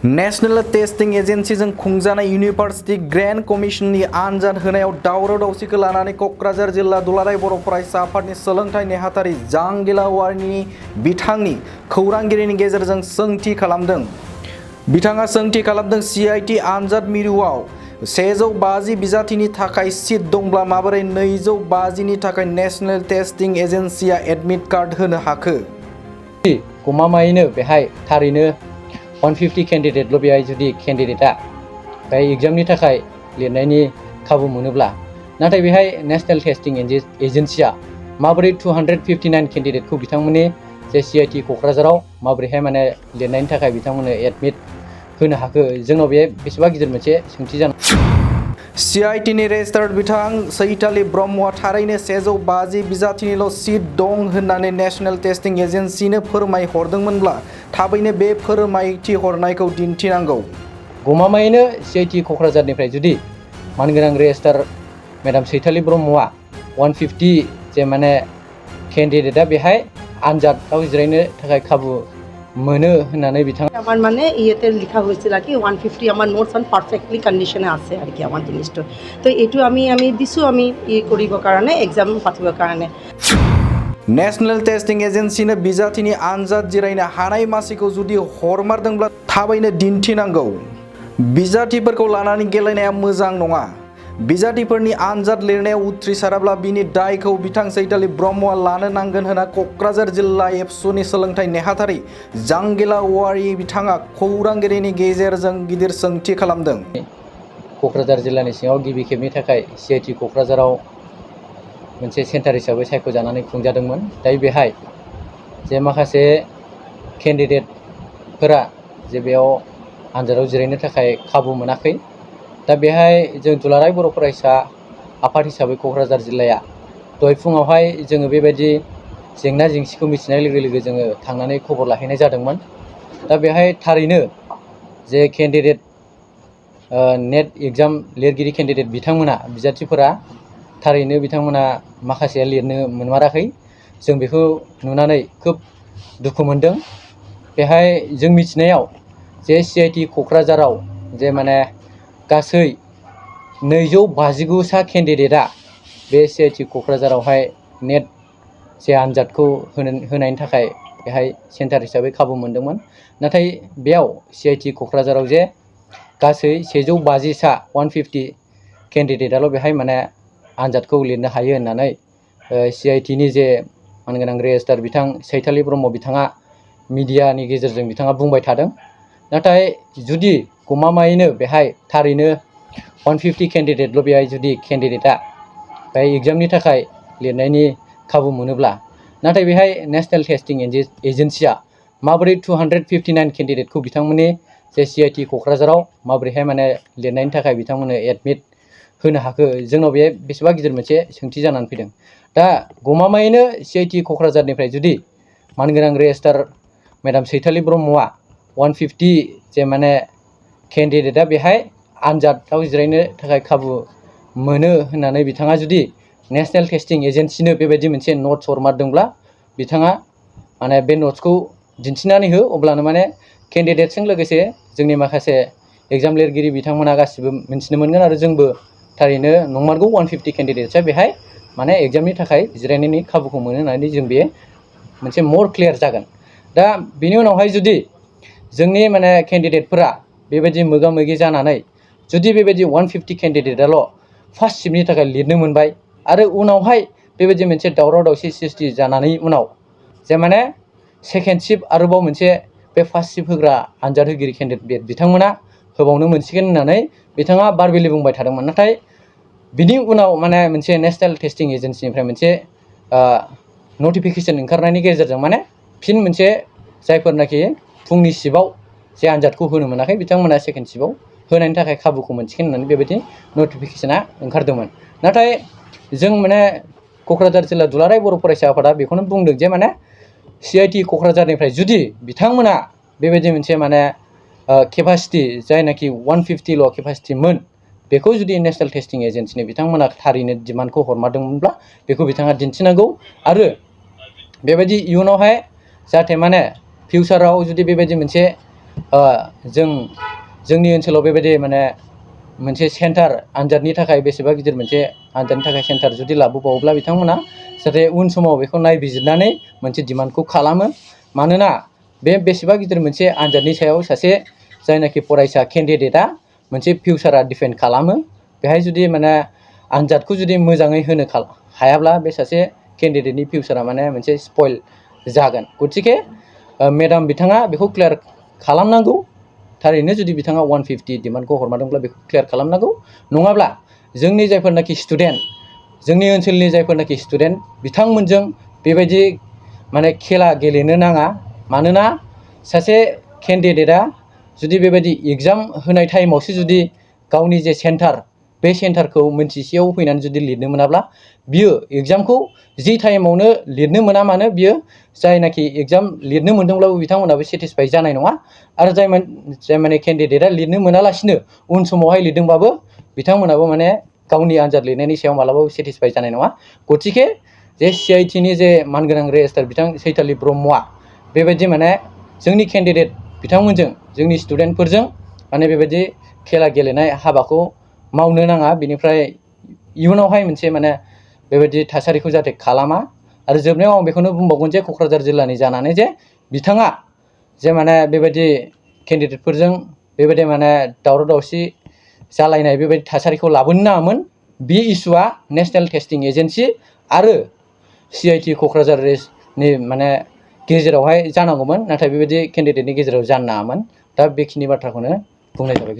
National testing एजेन्सिजों खुंजानाय university grand कमिशननि आनजाद होनायाव दावराव दावसिखौ लानानै क'क्राझार जिल्ला दुलाराय बर' फरायसा आफादनि सोलोंथाइ नेहाथारि जांगिला औवारिनि बिथांनि खौरांगिरिनि गेजेरजों सोंथि खालामदों। बिथाङा सोंथि खालामदों CIT आनजाद मिरुआव 150 बिजाथिनि थाखाय सिट दंब्ला माबोरै 250नि थाखाय नेशनल टेस्टिं एजेन्सिया एडमिट कार्ड होनो हाखो? गमामायैनो बेहाय थारैनो 150 केन्डिडेटल' बेहाय जुदि केन्डिडेटआ बेहाय एग्जामनि थाखाय लिरनायनि खाबु मोनोब्ला नाथाय बेहाय नेशनेल टेस्टिं एजेन्सिया माबोरै 259 केन्डिडेटखौ बिथांमोननि जे CIT क'क्राझाराव माबोरैहाय माने लिरनायनि थाखाय बिथांमोननो एडमिट होनो हाखो, जोंनाव बे बेसेबा गिदिर मोनसे सोंथि जाना CITनि रेजिस्टार्ड बिथां सैथालि ब्रह्मआ थारैनो 150 बिजाथिनिल' सिट दं होननानै नेशनेल टेस्टिं एजेन्सिनो फोरमायहरदोंमोनब्ला थाबैनो बे फोरमायथि हरनायखौ दिन्थिनांगौ। गमामायैनो CIT क'क्राझारनिफ्राय जुदि मानगोनां रेजिस्टार मेडाम सैथालि ब्रह्मआ 150 जे माने केन्डिडेटआ बेहाय आनजादाव जिरायनो थाखाय खाबु मोनो होननानै बिथाङा আমার মানে ইয়েতে লেখা হয়েছিল আর কি 150 আমার নোটস অন পারফেক্টলি কন্ডিশনে আছে আর কি আমার জিনিসটা তো এইটো আমি দিছোঁ আমি কৰিবৰ কাৰণে এক্সাম পাতিবৰ কাৰণে। नेशनल टेस्टिं एजेन्सिनो बिजाथिनि आनजाद जिरायनो हानाय मासिखौ जुदि हरमारदोंब्ला थाबैनो दिन्थिनांगौ। बिजाथिफोरखौ लानानै गेलेनाया मोजां नङा। बिजाथिफोरनि आनजाद लिरनायाव उथ्रिसाराब्ला बिनि दायखौ बिथां सैथालि ब्रह्मआ लानो नांगोन होनना क'क्राझार जिल्ला एबसुनि सोलोंथाइ नेहाथारि जांगिला औवारि बिथाङा खौरांगिरिनि गेजेरजों गिदिर सोंथि खालामदों। क'क्राझार जिल्लानि सिङाव गिबि खेबनि थाखाय CIT क'क्राझाराव मोनसे सेन्टार हिसाबै सायख'जानानै खुंजादोंमोन। दायो बेहाय जे माखासे केन्डिडेटफोरा जे बेयाव आनजादाव जिरायनो थाखाय खाबु मोनाखै। दा बेहाय जों दुलाराय बर' फरायसा आफाद हिसाबै क'क्राझार जिल्लाया दहाय फुङावहाय जोङो बेबायदि जेंना जेंसिखौ मिथिनाय लोगो लोगो जोङो थांनानै खबर लाहैनाय जादोंमोन। दा बेहाय थारैनो जे केन्डिडेट नेट एग्जाम लिरगिरि केन्डिडेट बिथांमोना बिजाथिफोरा थारैनो बिथांमोना माखासेया लिरनो मोनमाराखै। जों बेखौ नुनानै खोब दुखु मोनदों। बेहाय जों मिथिनायाव जे CIT क'क्राझाराव जे माने गासै 259 सा केन्डिडेटआ बे CIT क'क्राझारावहाय नेट जे आनजादखौ होनायनि थाखाय बेहाय सेन्टार हिसाबै खाबु मोनदोंमोन। नाथाय बेयाव CIT क'क्राझाराव जे गासै 150 सा 150 केन्डिडेटआल' बेहाय माने आनजादखौ लिरनो हायो होननानै CITनि जे मानगोनां रेजिस्टार बिथां सैथालि ब्रह्म बिथाङा मिडियानि गेजेरजों बिथाङा बुंबाय थादों। नाथाय जुदि गमामायैनो बेहाय थारैनो 150 केन्डिडेटल' बेहाय जुदि केन्डिडेटआ बेहाय एग्जामनि थाखाय लिरनायनि खाबु मोनोब्ला नाथाय बेहाय नेशनेल टेस्टिं एजेन्सिया माबोरै 259 केन्डिडेटखौ बिथांमोननि जे CIT क'क्राझाराव माबोरैहाय माने लिरनायनि थाखाय बिथांमोननो एडमिट होनो हाखो, जोंनाव बे बेसेबा गिदिर मोनसे सोंथि जानानै फैदों। दा गमामायैनो CIT क'क्राझारनिफ्राय जुदि मानगोनां रेजिस्टार मेडाम सैथालि ब्रह्मआ 150 जे माने केन्डिडेटआ बेहाय आनजादाव जिरायनो थाखाय खाबु मोनो होननानै बिथाङा जुदि नेशनेल टेस्टिं एजेन्सिनो बेबायदि मोनसे नट्स हरमारदोंब्ला बिथाङा माने बे नट्सखौ दिन्थिनानै हो, अब्लानो माने केन्डिडेटजों लोगोसे जोंनि माखासे एग्जाम लिरगिरि बिथांमोना गासिबो मिन्थिनो मोनगोन आरो जोंबो थारैनो नंमारगौ 150 केन्डिडेटसा बेहाय माने एग्जामनि थाखाय जिरायनायनि खाबुखौ मोनो होननानै जों बे मोनसे मोर क्लियार जागोन। दा बेनि उनावहाय जुदि जोंनि माने केन्डिडेटफोरा बेबायदि मोगा मोगि जानानै जुदि बेबायदि 150 केन्डिडेटआल' फार्स्ट शिफ्टनि थाखाय लिरनो मोनबाय आरो उनावहाय बेबायदि मोनसे दावराव दावसि सृष्टि जानानै उनाव जे माने सेकेन्ड शिफ्ट आरोबाव मोनसे बे फार्स्ट शिफ्ट होग्रा आनजाद होगिरि केन्डिडेट बिथांमोना होबावनो मोनसिगोन होननानै बिथाङा बारबेलि बुंबाय थादोंमोन। नाथाय बिनि उनाव माने मोनसे नेशनेल टेस्टिं एजेन्सिनिफ्राय मोनसे नटिफिकेसन ओंखारनायनि गेजेरजों माने फिन मोनसे जायफोरनाखि फुंनि शिफ्टआव जे आनजादखौ होनो मोनाखै बिथांमोना सेकेन्ड शिफ्टआव होनायनि थाखाय खाबुखौ मोनसिगोन होननानै बेबायदि नटिफिकेसना ओंखारदोंमोन। नाथाय जों माने क'क्राझार जिल्ला दुलाराय बर' फरायसा आफादा बेखौनो बुंदों जे माने CIT क'क्राझारनिफ्राय जुदि बिथांमोना बेबायदि मोनसे माने केपासिटि जायनाखि 150ल' केपासिटिमोन बेखौ जुदि नेशनेल टेस्टिं एजेन्सिनि बिथांमोना थारैनो डिमान्डखौ हरमारदोंमोनब्ला बेखौ बिथाङा दिन्थिनांगौ आरो बेबायदि इयुनावहाय जाहाथे माने फिउचाराव जुदि बेबायदि मोनसे जोंनि ओनसोलाव बेबायदि माने मोनसे सेन्टार आनजादनि थाखाय बेसेबा गिदिर मोनसे आनजादनि थाखाय सेन्टार जुदि लाबोबावोब्ला बिथांमोना जाहाथे उन समाव बेखौ नायबिजिरनानै मोनसे डिमान्डखौ खालामो। मानोना बे बेसेबा गिदिर मोनसे आनजादनि सायाव सासे जायनाखि फरायसा केन्डिडेटआ मोनसे फिउचारा डिपेन्ड खालामो। बेहाय जुदि माने आनजादखौ जुदि मोजाङै होनो हायाब्ला बे सासे केन्डिडेटनि फिउचारा माने मोनसे स्पइल जागोन। गतिके मेडाम बिथाङा बेखौ क्लियार खालामनांगौ। थारैनो जुदि बिथाङा 150 डिमान्डखौ हरमारदोंब्ला बेखौ क्लियार खालामनांगौ। नङाब्ला जोंनि जायफोरनाखि स्टुडेन्ट, जोंनि ओनसोलनि जायफोरनाखि स्टुडेन्ट बिथांमोनजों बेबायदि माने खेला गेलेनो नाङा। मानोना सासे केन्डिडेटआ जुदि बेबायदि एग्जाम होनाय टाइमावसो जुदि गावनि जे सेन्टार बे सेन्टारखौ मोनथिसेयाव फैनानै जुदि लिरनो मोनाब्ला बियो एग्जामखौ जि टाइमावनो लिरनो मोना मानो बियो जायनाखि एग्जाम लिरनो मोनदोंब्लाबो बिथांमोनाबो सेटिसफाइ जानाय नङा। आरो जाय माने केन्डिडेटआ लिरनो मोनालासिनो उन समावहाय लिरदोंबाबो बिथांमोनाबो माने गावनि आनजाद लिरनायनि सायाव मालाबाबो सेटिसफाइ जानाय नङा। गतिके जे CITनि जे मानगोनां रेजिस्टार बिथां चैतालि ब्रह्मआ बेबायदि माने जोंनि केन्डिडेट बिथांमोनजों जोंनि स्टुडेन्टफोरजों माने बेबायदि खेला गेलेनाय हाबाखौ मावनो नाङा। बेनिफ्राय इयुनावहाय मोनसे माने बेबायदि थासारिखौ जाहाथे खालामा। आरो जोबनायाव आं बेखौनो बुंबावगोन जे क'क्राझार जिल्लानि जानानै जे बिथाङा जे माने बेबायदि केन्डिडेटफोरजों बेबायदि माने दावराव दावसि जालायनाय बेबायदि थासारिखौ लाबोनो नाङामोन। बे इसुआ नेसनेल टेस्टिं एजेन्सि आरो CIT क'क्राझारनि माने गेजेरावहाय जानांगौमोन। नाथाय बेबायदि केन्डिडेटनि गेजेराव जानो नाङामोन। दा बेखिनि बाथ्राखौनो बुंनाय जाबाय।